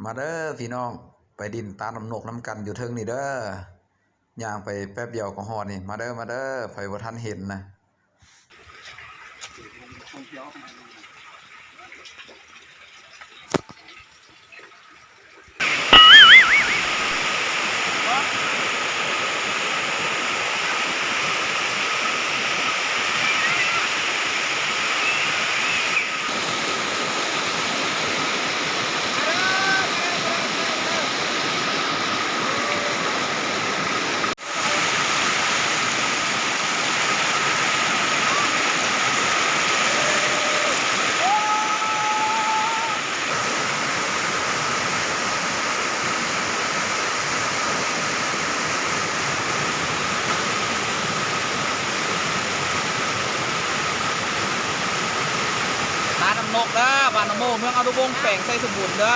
ມາເດີພີ່ນ້ອງ ໄປຫຼິ້ນຕາດນ້ຳນົກນຳກັນຢູ່ເທິງນີ້ເດີ. ຍ່າງໄປແປັບດຽວກໍຮອດນີ້. ມາເດີ ມາເດີ ໃຜບໍ່ທັນເຫັນນະ. ຕາດນ້ຳນົກເດີ ບ້ານນາໂມ ເມືອງອະນຸວົງ ແຂວງໄຊສົມບູນເດີ.